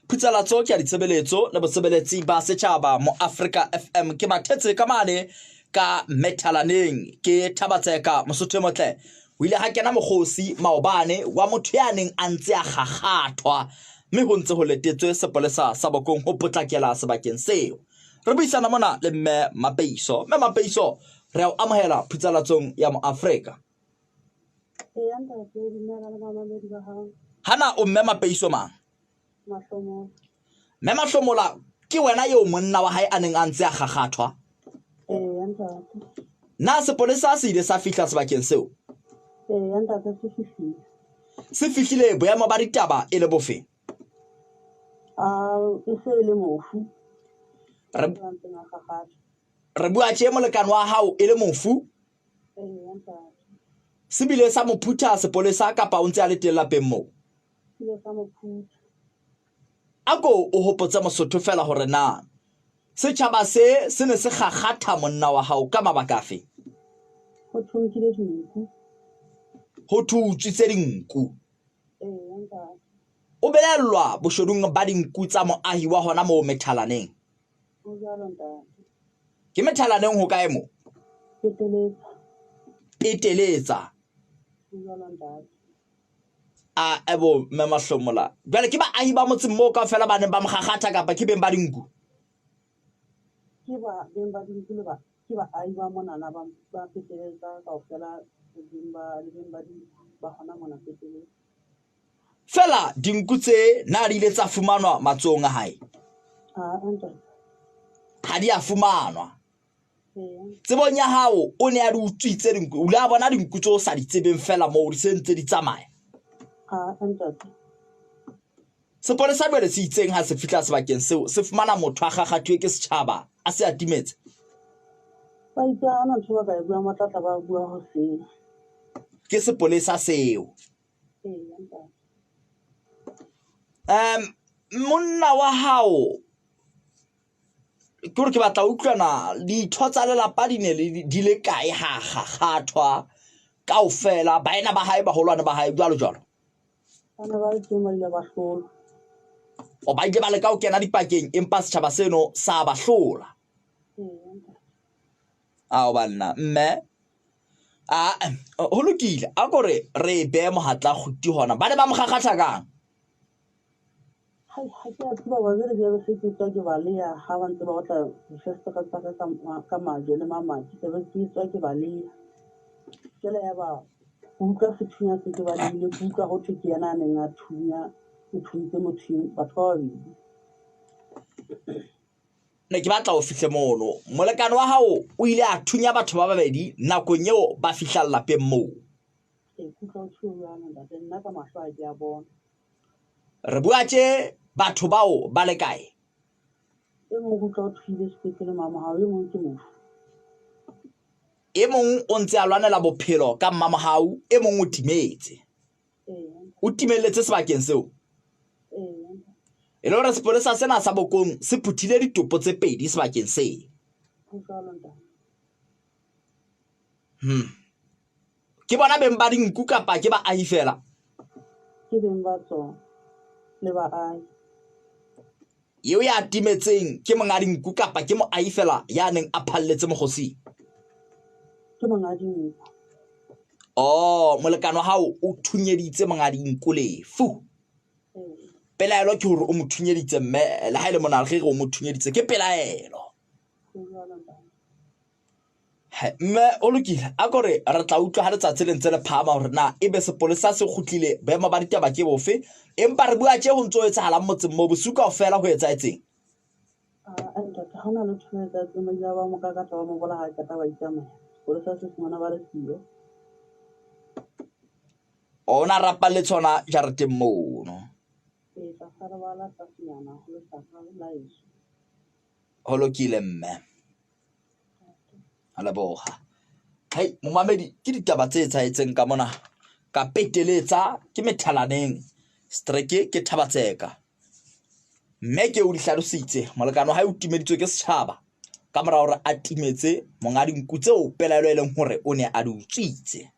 Phutsalatso ke ya ditshebeletso le bosebeletsi ba setjhaba mo Afrika FM ke mathetse ka mane ka Methalaneng ke Thabatseka Mosotho e motle o ile ha kena mokgosi maobane wa motho ya neng a ntse a kgakgathwa mme ho ntse ho letetswe sepolesa sa Bokong ho potlakela sebakeng seo. Re buisana mona le mme Mapeiso. Mme Mapeiso, re a o amohela phutsalatsong ya Moafrika. Eya ntate, dumela le bamamedi ba hao. Hana o mme Mapeiso mang? Mahlomola. Mme Mahlomola, ke wena eo monna wa hae a neng a ntse a kgakgathwa? Eya ntate. Na sepolesa se ile sa fihla sebakeng seo? Eya ntate, se fihlile. Se fihlile boemo ba ditaba e le bofe? A e se e le mofu. Re, A ntseng a kgakgathwa. Re bua tje molekane wa hao e le mofu? Eya ntate. Se bile sa mo phutha sepolesa kapa o ntse a le teng lapeng moo? Se ile sa mo phutha. A ko o hopotse Mosotho feela hore na setjhaba se se ne se kgakgatha monna wa hao ka mabaka afe? Ho thwe o nkile dinku. Ho thwe o utswitse dinku. Eya ntate. O belaellwa boshodung ba dinku tsa moahi wa hona moo Methalaneng. Ho jwalo ntate. Ke Methalaneng ho kae moo? Peteletsa. Peteletsa. Ho jwalo ntate. A ebo mme Mahlomola. Jwale ke baahi ba motseng moo kaofela ba neng ba mo kgakgatha kapa ke beng ba dinku? Ke ba beng ba dinku le ba ke baahi ba monana ba ba Peteletsa kaofela le beng ba le beng ba dinku ba hona mona Peteletsa. Feela dinku tse na di ile tsa fumanwa matsohong a hae? A ntate. Ha di a fumanwa. Tsebong ya hao o ne a di utswitse dinku, o ile a bona dinku tse o sa di tsebeng feela moo di se ntse di tsamaya. A ntate. Sepolesa jwale se itseng ha se fihla sebakeng seo se fumana motho a kgakgathuwe ke setjhaba a se a timetse. Ba itse ha hona ntho ba ka e buang ba tla tla ba bua hoseng. Ke sepolesa seo. Eya ntate. Monna wa hao ke gore ke batla utlwana ditho tsa lelapa di ne di le kae ha kgakgathwa kaofela baena ba hae baholwane ba hae jwalo jwalo. Ba ne ba le teng ba ile ba hlolwa. O ba ile ba leka ho kena dipakeng empa setjhaba seno sa ba hlola. Eya ntate. Ao banna mme a ho lokile a kore re e behe mohatla kguti hona ba ne ba mo kgakgatha kang? Hai, ha ke a tseba ba jwale ke be se ke tswa ke baleha ha ba ntse ba otla difestere tsa ka ka majwe le mamati ke be ke tswa ke baleha. Jwale ya ba ke utlwa sethunya se ke balehile ke utlwa ho thwe ke yena a neng a thunya o thuntse motho batho ba babedi. Ne ke batla o fihle mono. Molekane wa hao o ile a thunya batho ba babedi nakong eo ba fihlang lapeng moo. Ee, ke utlwa ho tjho jwalo ntate, nna ka mahlo ha ke a bona. Re bua tje batho bao ba le kae? E mong ke utlwa ho thwe sepetlele Mamohau, e mong ke mofu. E mong o ntse a lwanela bophelo ka Mmamohau, e mong o timetse. Ee. O timelletse sebakeng seo? Ee. E le hore sepolesa sena sa Bokong se phuthile ditopo tse pedi sebakeng seo. Ho jwalo ntate. Ke bona beng ba dinku kapa ke baahi feela? Ke beng ba tsona le baahi. Eo ya timetseng ke monga dinku kapa ke moahi feela ya neng a phalletse mokgosing? Ke monga dinku. Oh, molekane wa hao o thunyeditse monga dinku lefu. Ee. Pelaelo ke hore o mo thunyeditse mme le ha e le mona re re o mo thunyeditse ke pelaelo. Ho jwalo ntate. Mme o lokile a kore re tla utlwa ha letsatsi le ntse le phahama hore na ebe sepolesa se kgutlile boemo ba ditaba ke bofe empa re bua tje ho ntso etsahalang motseng moo bosiu kaofela ho etsahetseng. Ah, ntate ha hona letho le etsahetseng ba ile ba mo kakatla ba mo bolaya ha qeta ba itsamaya. Sepolesa se fumana ba le siyo. O na rapalletse hona jareteng mono. Ee, tlasa lebala tlasenyana ho lesaka la heso. Ho lokile mme. A leboha. Hei momamedi ke ditaba tse etsahetseng ka mona ka peteletsa ke methalaneng streke ke Thabatseka. Mme ke o di hlalositse molekane wa hae o timeditswe ke setjhaba ka mora hore a timetse monga dinku tseo pelaelo e leng hore o ne a di utswitse.